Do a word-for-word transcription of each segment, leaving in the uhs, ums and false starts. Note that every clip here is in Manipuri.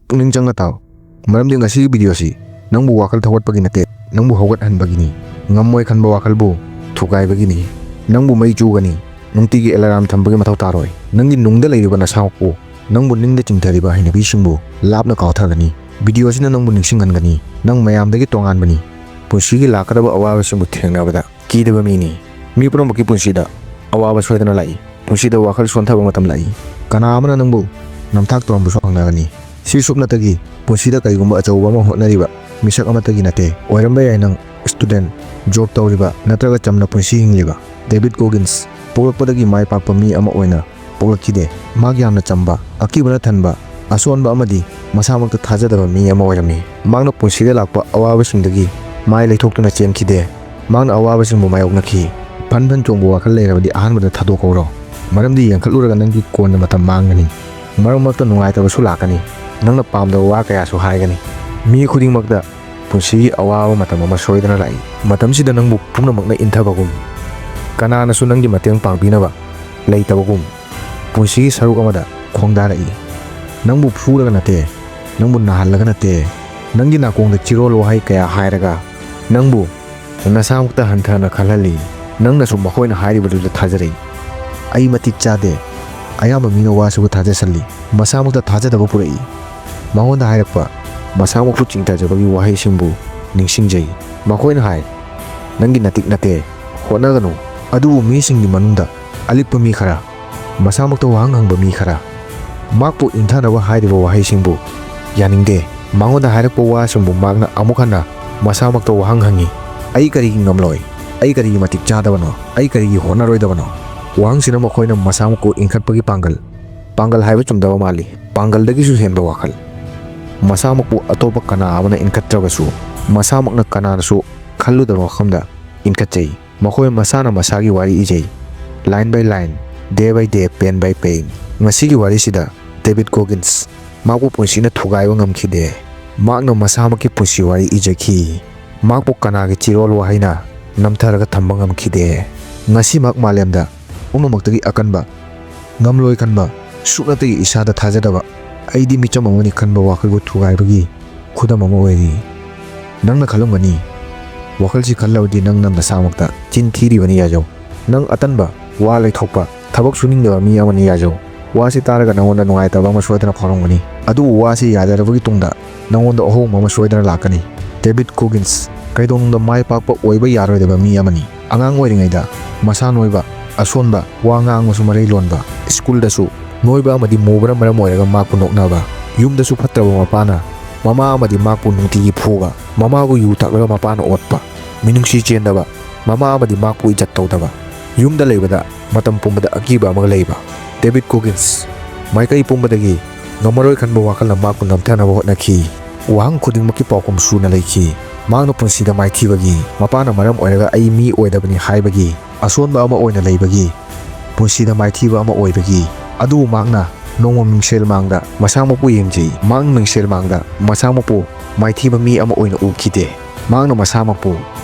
ꯄꯨꯛꯅꯤꯡ ꯆꯪꯅ ꯇꯥꯎ, ꯃꯔꯝꯗꯤ ꯉꯁꯤꯒꯤ ꯚꯤꯗꯤꯑꯣꯁꯤ ꯅꯪꯕꯨ ꯋꯥꯈꯜ ꯊꯧꯒꯠꯄꯒꯤ ꯅꯠꯇꯦ, ꯅꯪꯕꯨ ꯍꯧꯒꯠꯍꯟꯕꯒꯤꯅꯤ꯫ ꯉꯝꯃꯣꯏ ꯈꯟꯕ ꯋꯥꯈꯜꯕꯨ ꯊꯨꯒꯥꯏꯕꯒꯤꯅꯤ꯫ ꯅꯪꯕꯨ ꯃꯩ ꯆꯨꯒꯅꯤ꯫ ꯅꯨꯡꯇꯤꯒꯤ ꯑꯦꯂꯥꯔꯝ ꯊꯝꯕꯒꯤ ꯃꯊꯧ ꯇꯥꯔꯣꯏ꯫ ꯅꯪꯒꯤ ꯅꯨꯡꯗ ꯂꯩꯔꯤꯕ ꯅꯁꯥꯃꯛꯄꯨ, ꯅꯪꯕꯨ ꯅꯤꯡꯗ ꯆꯤꯡꯊꯔꯤꯕ ꯍꯩꯅꯕꯤꯁꯤꯡꯕꯨ ꯂꯥꯞꯅ ꯀꯥꯎꯊꯒꯅꯤ꯫ ꯚꯤꯗꯤꯑꯣꯁꯤꯅ ꯅꯪꯕꯨ ꯅꯤꯡꯁꯤꯡꯍꯟꯒꯅꯤ, ꯅꯪ ꯃꯌꯥꯝꯗꯒꯤ ꯇꯣꯉꯥꯟꯕꯅꯤ꯫ ꯄꯨꯟꯁꯤꯒꯤ ꯂꯥꯛꯀꯗꯕ ꯑꯋꯥꯕꯁꯤꯡꯕꯨ ꯊꯦꯡꯅꯕꯗ ꯀꯤꯗꯕ ꯃꯤꯅꯤ꯫ ꯃꯤ ꯄꯨꯝꯅꯃꯛꯀꯤ ꯄꯨꯟꯁꯤꯗ ꯑꯋꯥꯕ ꯁꯣꯏꯗꯅ ꯂꯥꯛꯏ꯫ ꯄꯨꯟꯁꯤꯗ ꯋꯥꯈꯜ ꯁꯣꯟꯊꯕ ꯃꯇꯝ ꯂꯥꯛꯏ꯫ ꯀꯅꯥ ꯑꯃꯅ ꯅꯪꯕꯨ ꯅꯝꯊꯥꯛ ꯇꯧꯔꯝꯕꯁꯨ ꯍꯪꯅꯒꯅꯤ꯫ ꯁꯤ ꯁꯨꯞꯅꯇꯒꯤ ꯄꯨꯟꯁꯤꯗ ꯀꯔꯤꯒꯨꯝꯕ ꯑꯆꯧꯕ ꯑꯃ ꯍꯣꯠꯅꯔꯤꯕ ꯃꯤꯁꯛ ꯑꯃꯠꯇꯒꯤ ꯅꯠꯇꯦ꯫ ꯑꯣꯏꯔꯝꯕ ꯌꯥꯏ ꯅꯪ ꯁ꯭ꯇꯨꯗꯦꯟꯠ, ꯖꯣꯕ ꯇꯧꯔꯤꯕ, ꯅꯠꯇ꯭ꯔꯒ ꯆꯝꯅ ꯄꯨꯟꯁꯤ ꯍꯤꯡꯂꯤꯕ꯫ ꯗꯦꯕꯤꯗ ꯒꯣꯒꯤꯟꯁ ꯄꯣꯛꯂꯛꯄꯗꯒꯤ ꯃꯥꯏ ꯄꯥꯛꯄ ꯃꯤ ꯑꯃ ꯑꯣꯏꯅ ꯄꯣꯛꯂꯛꯈꯤꯗꯦ꯫ ꯃꯍꯥꯛ ꯌꯥꯝꯅ ꯆꯝꯕ, ꯑꯀꯤꯕꯅ ꯊꯟꯕ, ꯑꯁꯣꯟꯕ ꯑꯃꯗꯤ ꯃꯁꯥꯃꯛꯇ ꯊꯥꯖꯗꯕ ꯃꯤ ꯑꯃ ꯑꯣꯏꯔꯝꯃꯤ꯫ ꯃꯍꯥꯛꯅ ꯄꯨꯟꯁꯤꯗ ꯂꯥꯛꯄ ꯑꯋꯥꯕꯁꯤꯡꯗꯒꯤ ꯃꯥꯏ ꯂꯩꯊꯣꯛꯇꯨꯅ ꯆꯦꯟꯈꯤꯗꯦ꯫ ꯃꯍꯥꯛꯅ ꯑꯋꯥꯕꯁꯤꯡꯕꯨ ꯃꯥꯌꯣꯛꯅꯈꯤ꯫ ꯐꯟ ꯐꯟ ꯆꯣꯡꯕ ꯋꯥꯈꯜ ꯂꯩꯔꯕꯗꯤ ꯑꯍꯥꯟꯕꯗ ꯊꯥꯗꯣꯛꯍꯧꯔꯣ꯫ ꯃꯔꯝꯗꯤ ꯌꯦꯡꯈꯠꯂꯨꯔꯒ ꯅꯪꯒꯤ ꯀꯣꯟꯅ ꯃꯇꯝ ꯃꯥꯡꯒꯅꯤ꯫ ꯃꯔꯛ ꯃꯔꯛꯇ ꯅꯨꯡꯉꯥꯏꯇꯕꯁꯨ ꯂꯥꯛꯀꯅꯤ꯫ ꯅꯪꯅ ꯄꯥꯝꯗꯕ ꯋꯥ ꯀꯌꯥꯁꯨ ꯍꯥꯏꯒꯅꯤ꯫ ꯃꯤ ꯈꯨꯗꯤꯡꯃꯛꯇ ꯄꯨꯟꯁꯤꯒꯤ ꯑꯋꯥꯕ ꯃꯇꯝ ꯑꯃ ꯁꯣꯏꯗꯅ ꯂꯥꯛꯏ꯫ ꯃꯇꯝꯁꯤꯗ ꯅꯪꯕꯨ ꯄꯨꯝꯅꯃꯛꯅ ꯏꯟꯊꯕꯒꯨꯝ, ꯀꯅꯥꯅꯁꯨ ꯅꯪꯒꯤ ꯃꯇꯦꯡ ꯄꯥꯡꯕꯤꯅꯕ ꯂꯩꯇꯕꯒꯨꯝ, ꯄꯨꯟꯁꯤꯒꯤ ꯁꯔꯨꯛ ꯑꯃꯗ ꯈꯣꯡꯗꯥꯔꯛꯏ꯫ ꯅꯪꯕꯨ ꯐꯨꯔꯒ ꯅꯠꯇꯦ, ꯅꯪꯕꯨ ꯅꯥꯍꯜꯂꯒ ꯅꯠꯇꯦ, ꯅꯪꯒꯤ ꯅꯥꯀꯣꯡꯗ ꯆꯤꯔꯣꯜ ꯋꯥꯍꯩ ꯀꯌꯥ ꯍꯥꯏꯔꯒ ꯅꯪꯕꯨ ꯅꯁꯥꯃꯛꯇ ꯍꯟꯊꯅ ꯈꯜꯍꯜꯂꯤ꯫ ꯅꯪꯅꯁꯨ ꯃꯈꯣꯏꯅ ꯍꯥꯏꯔꯤꯕꯗꯨꯗ ꯊꯥꯖꯔꯛꯏ꯫ "ꯑꯩ ꯃꯇꯤꯛ ꯆꯥꯗꯦ"꯫ ꯑꯌꯥꯝꯕ ꯃꯤꯅ ꯋꯥꯁꯤꯕꯨ ꯊꯥꯖꯁꯜꯂꯤ꯫ ꯃꯁꯥꯃꯛꯇ ꯊꯥꯖꯗꯕ ꯄꯨꯔꯛꯏ꯫ ꯃꯉꯣꯟꯗ ꯍꯥꯏꯔꯛꯄ ꯃꯁꯥꯃꯛꯄꯨ ꯆꯤꯡꯊꯖꯕꯒꯤ ꯋꯥꯍꯩꯁꯤꯡꯕꯨ ꯅꯤꯡꯁꯤꯡꯖꯩ꯫ ꯃꯈꯣꯏꯅ ꯍꯥꯏ, "ꯅꯪꯒꯤ ꯅꯇꯤꯛ ꯅꯠꯇꯦ, ꯍꯣꯠꯅꯒꯅꯨ"꯫ ꯑꯗꯨꯕꯨ ꯃꯤꯁꯤꯡꯒꯤ ꯃꯅꯨꯡꯗ ꯑꯂꯤꯛꯄ ꯃꯤ ꯈꯔ, ꯃꯁꯥꯃꯛꯇ ꯋꯥꯍꯪ ꯍꯪꯕ ꯃꯤ ꯈꯔ, ꯃꯍꯥꯛꯄꯨ ꯏꯟꯊꯅꯕ ꯍꯥꯏꯔꯤꯕ ꯋꯥꯍꯩꯁꯤꯡꯕꯨ ꯌꯥꯅꯤꯡꯗꯦ꯫ ꯃꯉꯣꯟꯗ ꯍꯥꯏꯔꯛꯄ ꯋꯥꯁꯤꯡꯕꯨ ꯃꯍꯥꯛꯅ ꯑꯃꯨꯛ ꯍꯟꯅ ꯃꯁꯥꯃꯛꯇ ꯋꯥꯍꯪ ꯍꯪꯉꯤ, "ꯑꯩ ꯀꯔꯤꯒꯤ ꯉꯝꯂꯣꯏ? ꯑꯩ ꯀꯔꯤꯒꯤ ꯃꯇꯤꯛ ꯆꯥꯗꯕꯅꯣ? ꯑꯩ ꯀꯔꯤꯒꯤ ꯍꯣꯠꯅꯔꯣꯏꯗꯕꯅꯣ?" ꯋꯥꯍꯪꯁꯤꯅ ꯃꯈꯣꯏꯅ ꯃꯁꯥꯃꯛꯄꯨ ꯏꯟꯈꯠꯄꯒꯤ ꯄꯥꯡꯒꯜ, ꯄꯥꯡꯒꯜ ꯍꯥꯏꯕ ꯆꯨꯝꯗꯕ ꯃꯥꯜꯂꯤ, ꯄꯥꯡꯒꯜꯗꯒꯤꯁꯨ ꯍꯦꯟꯕ ꯋꯥꯈꯜ, ꯃꯁꯥꯃꯛꯄꯨ ꯑꯇꯣꯞꯄ ꯀꯅꯥ ꯑꯃꯅ ꯏꯟꯈꯠꯇ꯭ꯔꯕꯁꯨ, ꯃꯁꯥꯃꯛꯅ ꯀꯅꯥꯅꯁꯨ ꯈꯜꯂꯨꯗꯕ ꯃꯐꯝꯗ ꯏꯟꯈꯠꯆꯩ꯫ ꯃꯈꯣꯏ ꯃꯁꯥꯅ ꯃꯁꯥꯒꯤ ꯋꯥꯔꯤ ꯏꯖꯩ, line by line, day by day, pain by pain꯫ ꯉꯁꯤꯒꯤ ꯋꯥꯔꯤꯁꯤꯗ ꯗꯦꯕꯤꯗ ꯒꯣꯒꯤꯟꯁ, ꯃꯍꯥꯛꯄꯨ ꯄꯨꯟꯁꯤꯅ ꯊꯨꯒꯥꯏꯕ ꯉꯝꯈꯤꯗꯦ꯫ ꯃꯍꯥꯛꯅ ꯃꯁꯥꯃꯛꯀꯤ ꯄꯨꯟꯁꯤ ꯋꯥꯔꯤ ꯏꯖꯈꯤ꯫ ꯃꯍꯥꯛꯄꯨ ꯀꯅꯥꯒꯤ ꯆꯤꯔꯣꯜ ꯋꯥꯍꯩꯅ ꯅꯝꯊꯔꯒ ꯊꯝꯕ ꯉꯝꯈꯤꯗꯦ꯫ ꯉꯁꯤ ꯃꯍꯥꯛ ꯃꯥꯂꯦꯝꯗ ꯄꯨꯝꯅꯃꯛꯇꯒꯤ ꯑꯀꯟꯕ, ꯉꯝꯂꯣꯏ ꯈꯟꯕ, ꯁꯨꯞꯅꯇꯒꯤ ꯏꯁꯥꯗ ꯊꯥꯖꯗꯕ, ꯑꯩꯗꯤ ꯃꯤꯆꯝ ꯑꯃꯅꯤ ꯈꯟꯕ ꯋꯥꯈꯜꯕꯨ ꯊꯨꯒꯥꯏꯕꯒꯤ ꯈꯨꯗꯝ ꯑꯃ ꯑꯣꯏꯔꯤ꯫ ꯅꯪꯅ ꯈꯜꯂꯝꯒꯅꯤ, ꯋꯥꯈꯜꯁꯤ ꯈꯜꯂꯕꯗꯤ ꯅꯪꯅ ꯅꯁꯥꯃꯛꯇ ꯆꯤꯟ ꯊꯤꯔꯤꯕꯅꯤ ꯌꯥꯖꯧ꯫ ꯅꯪ ꯑꯇꯟꯕ, ꯋꯥ ꯂꯩꯊꯣꯛꯄ, ꯊꯕꯛ ꯁꯨꯅꯤꯡꯗꯕ ꯃꯤ ꯑꯃꯅꯤ ꯌꯥꯖꯧ꯫ ꯋꯥꯁꯤ ꯇꯥꯔꯒ ꯅꯉꯣꯟꯗ ꯅꯨꯡꯉꯥꯏꯇꯕ ꯑꯃ ꯁꯣꯏꯗꯅ ꯐꯥꯎꯔꯝꯒꯅꯤ꯫ ꯑꯗꯨꯕꯨ ꯋꯥꯁꯤ ꯌꯥꯖꯔꯕꯒꯤ ꯇꯨꯡꯗ ꯅꯉꯣꯟꯗ ꯑꯍꯣꯡꯕ ꯑꯃ ꯁꯣꯏꯗꯅ ꯂꯥꯛꯀꯅꯤ꯫ ꯗꯦꯕꯤꯠ ꯀꯣꯒꯤꯟꯁ ꯀꯩꯗꯧꯅꯨꯡꯗ ꯃꯥꯏ ꯄꯥꯛꯄ ꯑꯣꯏꯕ ꯌꯥꯔꯣꯏꯗꯕ ꯃꯤ ꯑꯃꯅꯤ꯫ ꯑꯉꯥꯡ ꯑꯣꯏꯔꯤꯉꯩꯗ ꯃꯁꯥ ꯅꯣꯏꯕ, ꯑꯁꯣꯟꯕ, ꯋꯥ ꯉꯥꯡꯕꯁꯨ ꯃꯔꯩ ꯂꯣꯟꯕ, ꯁ꯭ꯀꯨꯜꯗꯁꯨ ꯅꯣꯏꯕ ꯑꯃꯗꯤ ꯃꯨꯕꯅ ꯃꯔꯝ ꯑꯣꯏꯔꯒ ꯃꯍꯥꯛꯄꯨ ꯅꯣꯛꯅꯕ, ꯌꯨꯝꯗꯁꯨ ꯐꯠꯇ꯭ꯔꯕ ꯃꯄꯥꯅ ꯃꯃꯥ ꯑꯃꯗꯤ ꯃꯍꯥꯛꯄꯨ ꯅꯨꯡꯇꯤꯒꯤ ꯐꯨꯕ, ꯃꯃꯥꯕꯨ ꯌꯨ ꯊꯛꯂꯒ ꯃꯄꯥꯅ ꯑꯣꯠꯄ, ꯃꯤꯅꯨꯡꯁꯤ ꯆꯦꯟꯗꯕ, ꯃꯃꯥ ꯑꯃꯗꯤ ꯃꯍꯥꯛꯄꯨ ꯏꯖꯠ ꯇꯧꯗꯕ, ꯌꯨꯝꯗ ꯂꯩꯕꯗ ꯃꯇꯝ ꯄꯨꯝꯕꯗ ꯑꯀꯤꯕ ꯑꯃꯒ ꯂꯩꯕ꯫ ꯗꯦꯕꯤꯠ ꯀꯣꯒꯤꯟꯁ ꯃꯥꯏꯀꯩ ꯄꯨꯝꯕꯗꯒꯤ ꯉꯝꯃꯔꯣꯏ ꯈꯟꯕ ꯋꯥꯈꯜꯅ ꯃꯍꯥꯛꯄꯨ ꯅꯝꯊꯅꯕ ꯍꯣꯠꯅꯈꯤ꯫ ꯋꯥꯍꯪ ꯈꯨꯗꯤꯡꯃꯛꯀꯤ ꯄꯥꯎꯈꯨꯝ ꯁꯨꯅ ꯂꯩꯈꯤ꯫ ꯃꯍꯥꯛꯅ ꯄꯨꯟꯁꯤꯗ ꯃꯥꯏꯊꯤꯕꯒꯤ, ꯃꯄꯥꯅ ꯃꯔꯝ ꯑꯣꯏꯔꯒ ꯑꯩ ꯃꯤ ꯑꯣꯏꯗꯕꯅꯤ ꯍꯥꯏꯕꯒꯤ, ꯑꯁꯣꯟꯕ ꯑꯃ ꯑꯣꯏꯅ ꯂꯩꯕꯒꯤ, ꯄꯨꯟꯁꯤꯗ ꯃꯥꯏꯊꯤꯕ ꯑꯃ ꯑꯣꯏꯕꯒꯤ꯫ ꯑꯗꯨꯕꯨ ꯃꯍꯥꯛꯅ ꯅꯣꯡꯃ ꯃꯤꯡꯁꯦꯜ ꯃꯥꯡꯗ ꯃꯁꯥꯃꯛꯄꯨ ꯌꯦꯡꯖꯩ꯫ ꯃꯍꯥꯛꯅ ꯃꯤꯡꯁꯦꯜ ꯃꯥꯡꯗ ꯃꯁꯥꯃꯛꯄꯨ ꯃꯥꯏꯊꯤꯕ ꯃꯤ ꯑꯃ ꯑꯣꯏꯅ ꯎꯈꯤꯗꯦ꯫ ꯃꯍꯥꯛꯅ ꯃꯁꯥꯃꯛꯄꯨ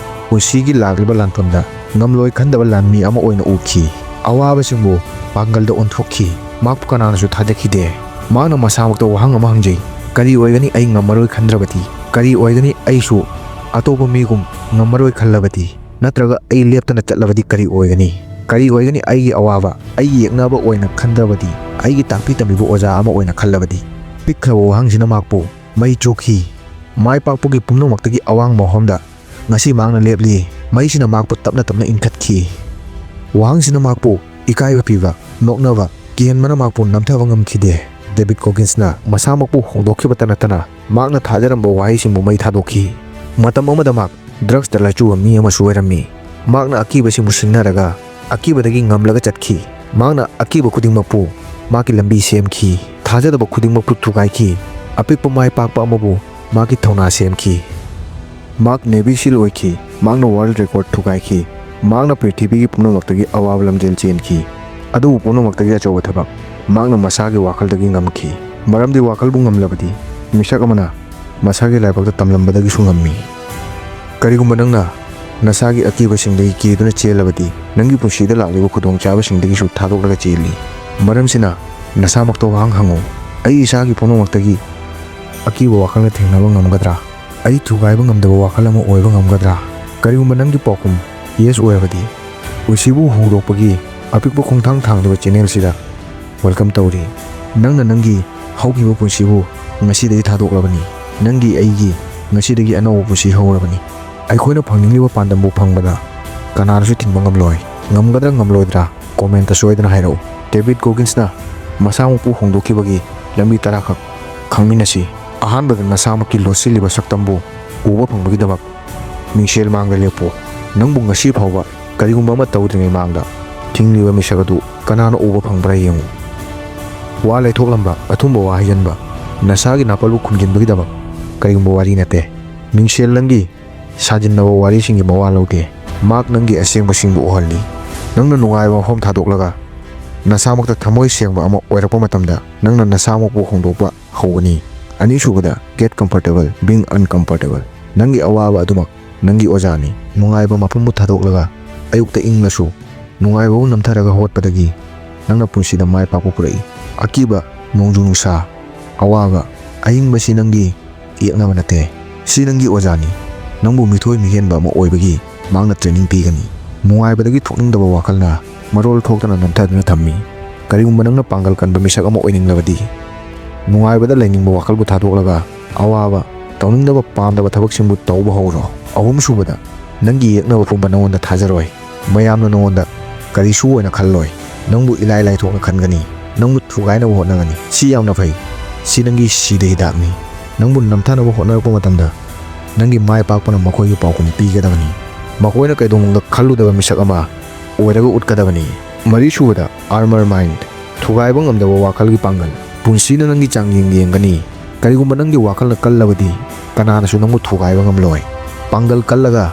ꯄꯨꯟꯁꯤꯒꯤ ꯂꯥꯛꯂꯤꯕ ꯂꯥꯟꯐꯝꯗ ꯉꯝꯂꯣꯏ ꯈꯟꯗꯕ ꯂꯥꯟꯃꯤ ꯑꯃ ꯑꯣꯏꯅ ꯎꯈꯤ꯫ ꯑꯋꯥꯕꯁꯤꯡꯕꯨ ꯄꯥꯡꯒꯜꯗ ꯑꯣꯟꯊꯣꯛꯈꯤ꯫ ꯃꯍꯥꯛꯄꯨ ꯀꯅꯥꯅꯁꯨ ꯊꯥꯖꯈꯤꯗꯦ꯫ ꯃꯍꯥꯛꯅ ꯃꯁꯥꯃꯛꯇ ꯋꯥꯍꯪ ꯑꯃ ꯍꯪꯖꯩ, "ꯀꯔꯤ ꯑꯣꯏꯒꯅꯤ ꯑꯩ ꯉꯝꯃꯔꯣꯏ ꯈꯟꯗ꯭ꯔꯕꯗꯤ? ꯀꯔꯤ ꯑꯣꯏꯒꯅꯤ ꯑꯩꯁꯨ ꯑꯇꯣꯞꯄ ꯃꯤꯒꯨꯝ ꯉꯝꯃꯔꯣꯏ ꯈꯜꯂꯕꯗꯤ? ꯅꯠꯇ꯭ꯔꯒ ꯑꯩ ꯂꯦꯞꯇꯅ ꯆꯠꯂꯕꯗꯤ ꯀꯔꯤ ꯑꯣꯏꯒꯅꯤ? ꯀꯔꯤ ꯑꯣꯏꯒꯅꯤ ꯑꯩꯒꯤ ꯑꯋꯥꯕ, ꯑꯩꯒꯤ ꯌꯦꯛꯅꯕ ꯑꯣꯏꯅ ꯈꯟꯗ꯭ꯔꯕꯗꯤ, ꯑꯩꯒꯤ ꯇꯥꯛꯄꯤ ꯇꯝꯕꯤꯕ ꯑꯣꯖꯥ ꯑꯃ ꯑꯣꯏꯅ ꯈꯜꯂꯕꯗꯤ?" ꯄꯤꯛꯈ꯭ꯔꯕ ꯋꯥꯍꯪꯁꯤꯅ ꯃꯍꯥꯛꯄꯨ ꯃꯩ ꯆꯨꯈꯤ꯫ ꯃꯥꯏ ꯄꯥꯛꯄꯒꯤ ꯄꯨꯝꯅꯃꯛꯇꯒꯤ ꯑꯋꯥꯡꯕ ꯃꯐꯝꯗ ꯉꯁꯤ ꯃꯍꯥꯛꯅ ꯂꯦꯞꯂꯤ꯫ ꯃꯩꯁꯤꯅ ꯃꯍꯥꯛꯄꯨ ꯇꯞꯅ ꯇꯞꯅ ꯏꯟꯈꯠꯈꯤ꯫ ꯋꯥꯍꯪꯁꯤꯅ ꯃꯍꯥꯛꯄꯨ ꯏꯀꯥꯏꯕ ꯄꯤꯕ, ꯅꯣꯛꯅꯕ, ꯀꯤꯍꯟꯕꯅ ꯃꯍꯥꯛꯄꯨ ꯅꯝꯊꯕ ꯉꯝꯈꯤꯗꯦ꯫ ꯗꯦꯕꯤꯠ ꯀꯣꯒꯤꯟꯁꯅ ꯃꯁꯥꯃꯛꯄꯨ ꯍꯣꯡꯗꯣꯛꯈꯤꯕꯇ ꯅꯠꯇꯅ ꯃꯍꯥꯛꯅ ꯊꯥꯖꯔꯝꯕ ꯋꯥꯍꯩꯁꯤꯡꯕꯨ ꯃꯩ ꯊꯥꯗꯣꯛꯈꯤ꯫ ꯃꯇꯝ ꯑꯃꯗ ꯃꯍꯥꯛ ꯗ꯭ꯔꯒꯁꯇ ꯂꯥꯏꯆꯨꯕ ꯃꯤ ꯑꯃꯁꯨ ꯑꯣꯏꯔꯝꯃꯤ꯫ ꯃꯍꯥꯛꯅ ꯑꯀꯤꯕꯁꯤꯡꯕꯨ ꯁꯤꯡꯅꯔꯒ ꯑꯀꯤꯕꯗꯒꯤ ꯉꯝꯂꯒ ꯆꯠꯈꯤ꯫ ꯃꯍꯥꯛꯅ ꯑꯀꯤꯕ ꯈꯨꯗꯤꯡꯃꯛꯄꯨ ꯃꯍꯥꯛꯀꯤ ꯂꯝꯕꯤ ꯁꯦꯝꯈꯤ꯫ ꯊꯥꯖꯗꯕ ꯈꯨꯗꯤꯡꯃꯛꯄꯨ ꯊꯨꯒꯥꯏꯈꯤ꯫ ꯑꯄꯤꯛꯄ ꯃꯥꯏ ꯄꯥꯛꯄ ꯑꯃꯕꯨ ꯃꯍꯥꯛꯀꯤ ꯊꯧꯅꯥ ꯁꯦꯝꯈꯤ꯫ ꯃꯍꯥꯛ ꯅꯦꯚꯤ ꯁꯤꯜ ꯑꯣꯏꯈꯤ꯫ ꯃꯍꯥꯛꯅ ꯋꯥꯔꯜꯗ ꯔꯦꯀꯣꯔꯗ ꯊꯨꯒꯥꯏꯈꯤ꯫ ꯃꯍꯥꯛꯅ ꯄ꯭ꯔꯤꯊꯤꯕꯤꯒꯤ ꯄꯨꯝꯅꯃꯛꯇꯒꯤ ꯑꯋꯥꯕ ꯂꯝꯖꯦꯜ ꯆꯦꯟꯈꯤ꯫ ꯑꯗꯨꯕꯨ ꯄꯨꯝꯅꯃꯛꯇꯒꯤ ꯑꯆꯧꯕ ꯊꯕꯛ, ꯃꯍꯥꯛꯅ ꯃꯁꯥꯒꯤ ꯋꯥꯈꯜꯗꯒꯤ ꯉꯝꯈꯤ꯫ ꯃꯔꯝꯗꯤ ꯋꯥꯈꯜꯕꯨ ꯉꯝꯂꯕꯗꯤ ꯃꯤꯁꯛ ꯑꯃꯅ ꯃꯁꯥꯒꯤ ꯂꯥꯏꯕꯛꯇ ꯇꯝꯂꯝꯕꯗꯒꯤꯁꯨ ꯉꯝꯃꯤ꯫ ꯀꯔꯤꯒꯨꯝꯕ ꯅꯪꯅ ꯅꯁꯥꯒꯤ ꯑꯀꯤꯕꯁꯤꯡꯗꯒꯤ ꯀꯤꯗꯨꯅ ꯆꯦꯜꯂꯕꯗꯤ, ꯅꯪꯒꯤ ꯄꯨꯟꯁꯤꯗ ꯂꯥꯛꯂꯤꯕ ꯈꯨꯗꯣꯡꯆꯥꯕꯁꯤꯡꯗꯒꯤꯁꯨ ꯊꯥꯗꯣꯛꯂꯒ ꯆꯦꯜꯂꯤ꯫ ꯃꯔꯝꯁꯤꯅ ꯅꯁꯥꯃꯛꯇ ꯋꯥꯍꯪ ꯍꯪꯉꯨ, ꯑꯩ ꯏꯁꯥꯒꯤ ꯄꯨꯝꯅꯃꯛꯇꯒꯤ ꯑꯀꯤꯕ ꯋꯥꯈꯜꯅ ꯊꯦꯡꯅꯕ ꯉꯝꯒꯗ꯭ꯔꯥ? ꯑꯩ ꯊꯨꯒꯥꯏꯕ ꯉꯝꯗꯕ ꯋꯥꯈꯜ ꯑꯃ ꯑꯣꯏꯕ ꯉꯝꯒꯗ꯭ꯔꯥ? ꯀꯔꯤꯒꯨꯝꯕ ꯅꯪꯒꯤ ꯄꯥꯎꯈꯨꯝ yes ꯑꯣꯏꯔꯕꯗꯤ, ꯄꯨꯟꯁꯤꯕꯨ ꯍꯣꯡꯗꯣꯛꯄꯒꯤ ꯑꯄꯤꯛꯄ ꯈꯣꯡꯊꯥꯡ ꯊꯥꯡꯂꯤꯕ channel ꯁꯤꯗ welcome ꯇꯧꯔꯤ꯫ ꯅꯪꯅ ꯅꯪꯒꯤ ꯍꯧꯈꯤꯕ ꯄꯨꯟꯁꯤꯕꯨ ꯉꯁꯤꯗꯒꯤ ꯊꯥꯗꯣꯛꯂꯕꯅꯤ꯫ ꯅꯪꯒꯤ ꯑꯩꯒꯤ ꯉꯁꯤꯗꯒꯤ ꯑꯅꯧꯕ ꯄꯨꯟꯁꯤ ꯍꯧꯔꯕꯅꯤ꯫ ꯑꯩꯈꯣꯏꯅ ꯐꯪꯅꯤꯡꯂꯤꯕ ꯄꯥꯟꯗꯝꯕꯨ ꯐꯪꯕꯗ ꯀꯅꯥꯅꯁꯨ ꯊꯤꯡꯕ ꯉꯝꯂꯣꯏ꯫ ꯉꯝꯒꯗ꯭ꯔꯥ ꯉꯝꯂꯣꯏꯗ꯭ꯔꯥ comment ꯇ ꯁꯣꯏꯗꯅ ꯍꯥꯏꯔꯛꯎ꯫ ꯗꯦꯕꯤꯗ ꯒꯣꯒꯤꯟꯁꯅ ꯃꯁꯥꯃꯛꯄꯨ ꯍꯣꯡꯗꯣꯛꯈꯤꯕꯒꯤ ꯂꯝꯕꯤ ꯇꯔꯥꯈꯛ ꯈꯪꯃꯤꯟꯅꯁꯤ꯫ ꯑꯍꯥꯟꯕꯗ, ꯅꯁꯥꯃꯛꯀꯤ ꯂꯣꯠꯁꯤꯜꯂꯤꯕ ꯁꯛꯇꯝꯕꯨ ꯎꯕ ꯐꯪꯕꯒꯤꯗꯃꯛ ꯃꯤꯡꯁꯦꯜ ꯃꯥꯡꯗ ꯂꯦꯞꯄꯨ꯫ ꯅꯪꯕꯨ ꯉꯁꯤ ꯐꯥꯎꯕ ꯀꯔꯤꯒꯨꯝꯕ ꯑꯃ ꯇꯧꯗ꯭ꯔꯤꯉꯩ ꯃꯥꯡꯗ ꯊꯤꯡꯂꯤꯕ ꯃꯤꯁꯛ ꯑꯗꯨ ꯀꯅꯥꯅ ꯎꯕ ꯐꯪꯕ꯭ꯔꯥ ꯌꯦꯡꯉꯨ꯫ ꯋꯥ ꯂꯩꯊꯣꯛꯂꯝꯕ, ꯑꯊꯨꯝꯕ ꯋꯥꯍꯩ ꯍꯟꯕ, ꯅꯁꯥꯒꯤ ꯅꯥꯄꯜꯕꯨ ꯈꯨꯝꯖꯤꯟꯕꯒꯤꯗꯃꯛ ꯀꯔꯤꯒꯨꯝꯕ ꯋꯥꯔꯤ ꯅꯠꯇꯦ꯫ ꯃꯤꯡꯁꯦꯜ ꯅꯪꯒꯤ ꯁꯥꯖꯤꯟꯅꯕ ꯋꯥꯔꯤꯁꯤꯡꯒꯤ ꯃꯋꯥ ꯂꯧꯗꯦ꯫ ꯃꯍꯥꯛ ꯅꯪꯒꯤ ꯑꯁꯦꯡꯕꯁꯤꯡꯕꯨ ꯎꯍꯜꯂꯤ꯫ ꯅꯪꯅ ꯅꯨꯡꯉꯥꯏꯕ ꯃꯐꯝ ꯊꯥꯗꯣꯛꯂꯒ ꯅꯁꯥꯃꯛꯇ ꯊꯃꯣꯏ ꯁꯦꯡꯕ ꯑꯃ ꯑꯣꯏꯔꯛꯄ ꯃꯇꯝꯗ, ꯅꯪꯅ ꯅꯁꯥꯃꯛꯄꯨ ꯍꯣꯡꯗꯣꯛꯄ ꯍꯧꯒꯅꯤ꯫ ꯑꯅꯤꯁꯨꯕꯗ, get comfortable being uncomfortable꯫ ꯅꯪꯒꯤ ꯑꯋꯥꯕ ꯑꯗꯨꯃꯛ ꯅꯪꯒꯤ ꯑꯣꯖꯥꯅꯤ꯫ ꯅꯨꯡꯉꯥꯏꯕ ꯃꯐꯝꯕꯨ ꯊꯥꯗꯣꯛꯂꯒ, ꯑꯌꯨꯛꯇ ꯏꯪꯂꯁꯨ, ꯅꯨꯡꯉꯥꯏꯕꯕꯨ ꯅꯝꯊꯔꯒ ꯍꯧꯒꯠꯄꯗꯒꯤ ꯅꯪꯅ ꯄꯨꯟꯁꯤꯗ ꯃꯥꯏ ꯄꯥꯛꯄ ꯄꯨꯔꯛꯏ꯫ ꯑꯀꯤꯕ, ꯅꯣꯡꯖꯨ ꯅꯨꯡꯁꯥ, ꯑꯋꯥꯕ, ꯑꯏꯪꯕꯁꯤ ꯅꯪꯒꯤ ꯌꯦꯛꯅꯕ ꯅꯠꯇꯦ꯫ ꯁꯤ ꯅꯪꯒꯤ ꯑꯣꯖꯥꯅꯤ꯫ ꯅꯪꯕꯨ ꯃꯤꯊꯣꯏ ꯃꯤꯍꯦꯟꯕ ꯑꯃ ꯑꯣꯏꯕꯒꯤ ꯃꯍꯥꯛꯅ training ꯄꯤꯒꯅꯤ꯫ ꯅꯨꯡꯉꯥꯏꯕꯗꯒꯤ ꯊꯣꯛꯅꯤꯡꯗꯕ ꯋꯥꯈꯜꯅ ꯃꯔꯣꯜ ꯊꯣꯛꯇꯅ ꯅꯝꯊꯗꯨꯅ ꯊꯝꯃꯤ꯫ ꯀꯔꯤꯒꯨꯝꯕ ꯅꯪꯅ ꯄꯥꯡꯒꯜ ꯀꯟꯕ ꯃꯤꯁꯛ ꯑꯃ ꯑꯣꯏꯅꯤꯡꯂꯕꯗꯤ, ꯅꯨꯡꯉꯥꯏꯕꯗ ꯂꯩꯅꯤꯡꯕ ꯋꯥꯈꯜꯕꯨ ꯊꯥꯗꯣꯛꯂꯒ, ꯑꯋꯥꯕ, ꯇꯧꯅꯤꯡꯗꯕ, ꯄꯥꯝꯗꯕ ꯊꯕꯛꯁꯤꯡꯕꯨ ꯇꯧꯕ ꯍꯧꯔꯣ꯫ ꯑꯍꯨꯝꯁꯨꯕꯗ, ꯅꯪꯒꯤ ꯌꯦꯛꯅꯕ ꯄꯨꯝꯕ ꯅꯪꯉꯣꯟꯗ ꯊꯥꯖꯔꯣꯏ꯫ ꯃꯌꯥꯝꯅ ꯅꯉꯣꯟꯗ ꯀꯔꯤꯁꯨ ꯑꯣꯏꯅ ꯈꯜꯂꯣꯏ꯫ ꯅꯪꯕꯨ ꯏꯂꯥꯏ ꯂꯥꯏꯊꯣꯛꯅ ꯈꯟꯒꯅꯤ꯫ ꯅꯪꯕꯨ ꯊꯨꯒꯥꯏꯅꯕ ꯍꯣꯠꯅꯒꯅꯤ꯫ ꯁꯤ ꯌꯥꯝꯅ ꯐꯩ꯫ ꯁꯤ ꯅꯪꯒꯤ ꯁꯤꯗ ꯍꯤꯗꯥꯛꯅꯤ꯫ ꯅꯪꯕꯨ ꯅꯝꯊꯅꯕ ꯍꯣꯠꯅꯔꯛꯄ ꯃꯇꯝꯗ, ꯅꯪꯒꯤ ꯃꯥꯏ ꯄꯥꯛꯄꯅ ꯃꯈꯣꯏꯒꯤ ꯄꯥꯎꯈꯨꯝ ꯄꯤꯒꯗꯕꯅꯤ꯫ ꯃꯈꯣꯏꯅ ꯀꯩꯗꯧꯅꯨꯡꯗ ꯈꯜꯂꯨꯗꯕ ꯃꯤꯁꯛ ꯑꯃ ꯑꯣꯏꯔꯒ ꯎꯠꯀꯗꯕꯅꯤ꯫ ꯃꯔꯤꯁꯨꯕꯗ, armor mind, ꯊꯨꯒꯥꯏꯕ ꯉꯝꯗꯕ ꯋꯥꯈꯜꯒꯤ ꯄꯥꯡꯒꯜ꯫ ꯄꯨꯟꯁꯤꯅ ꯅꯪꯒꯤ ꯆꯥꯡꯌꯦꯡ ꯌꯦꯡꯒꯅꯤ꯫ ꯀꯔꯤꯒꯨꯝꯕ ꯅꯪꯒꯤ ꯋꯥꯈꯜꯅ ꯀꯜꯂꯕꯗꯤ, ꯀꯅꯥꯅꯁꯨ ꯅꯪꯕꯨ ꯊꯨꯒꯥꯏꯕ ꯉꯝꯂꯣꯏ꯫ ꯄꯥꯡꯒꯜ ꯀꯜꯂꯒ